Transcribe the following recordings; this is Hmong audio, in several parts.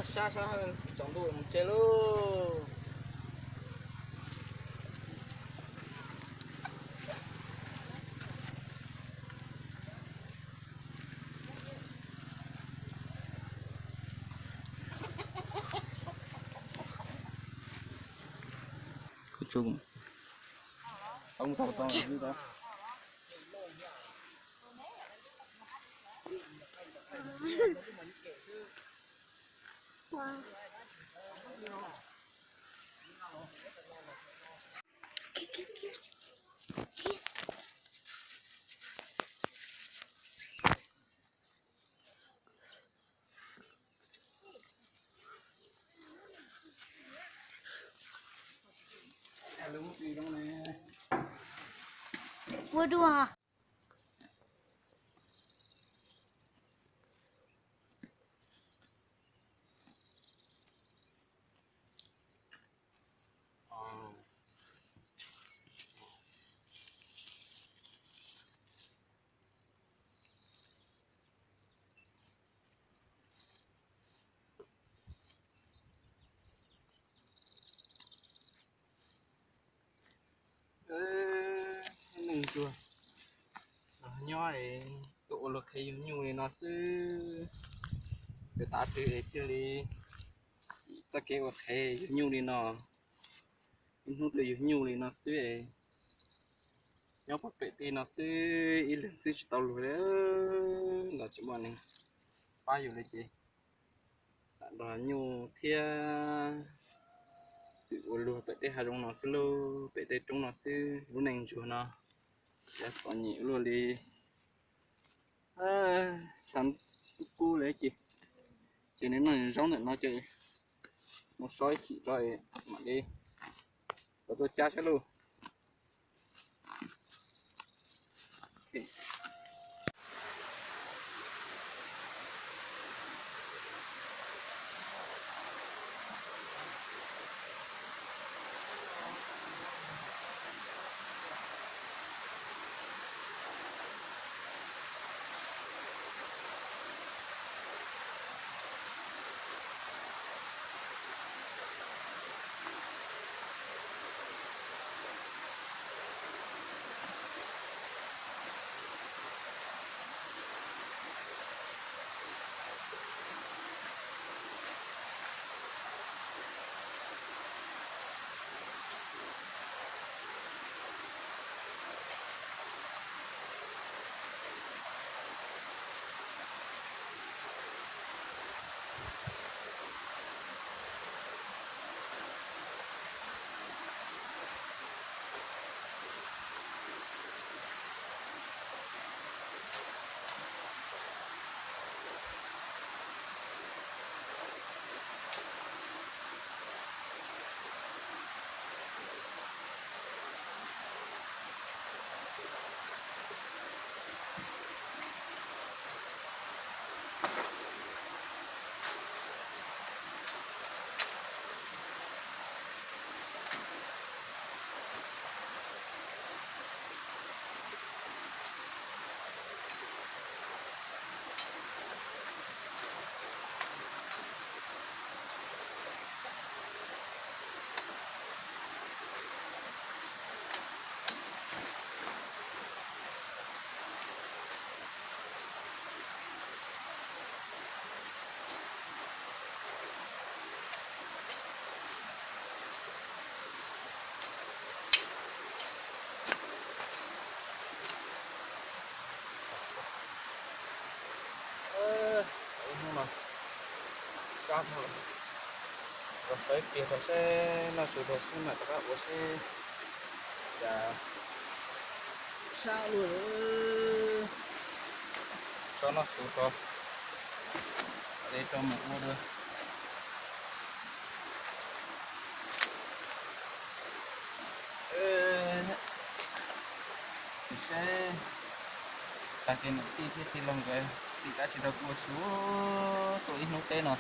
Sab sab, tsaus ntuj mus tsev lauj. Ua dua. Neeg ntsuag nyob es tuaj ua luag qhev yug nyuj li no xwb. Pem tav twg es thiaj li txoj kev ua qhev yug nyuj li no. Ib hnub twg yug nyuj li no xwb es nyob puag pem tej no xwb, ib leeg xwb tsis tau luag li, los tsis muaj neeg pab yus li ces lam nrog nyuj thiab twm ua luag pem tej hav zoov no xwb lauj, pem tej roob no xwb. Lub neej ntsuag no yav txom nyem luaj li. Tshav kub kub li ces, ces nws noj zaub ntawm no ces mus so ib chim tso mam li los tuaj cab saib lauj. Hnub no kab dhau lawm, los sawv kiag rau seb noj su rau xwb mam rov qab ua seb cas Sab lug, tso noj su rau, le rau mus ua dua. Saib tag kis niam tij thiab tij laug nkawd tiv dab tsi rau kuv ua su tuaj ib hnub teb no.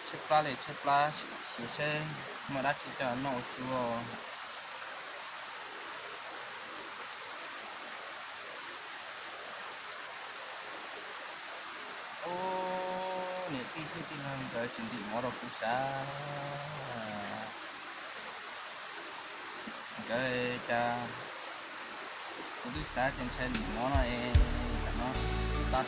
Tshaib plab li tshaib plab, saib muaj dab tsi coj noj ua su. Ub, niam tij thiab tij laug nkawd tsis ntim mov rau kuv sav. Nkawd cas kuv twb xav tias ntshai ntim mov no es tam no tab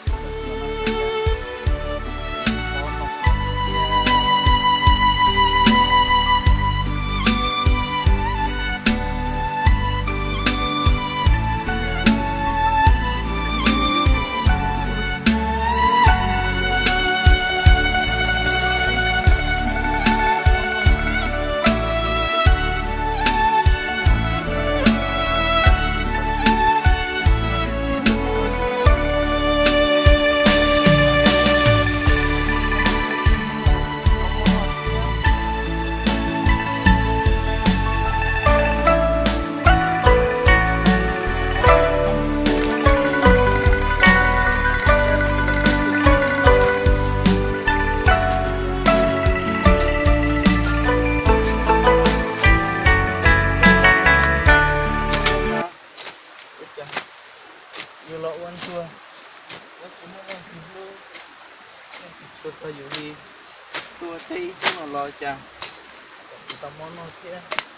Yus los ua ntsuag, tsis muaj leej twg hlub, leej twg tshua txog yus li. Tuaj teb ib hnub no los cas tsis tau mov noj thiab.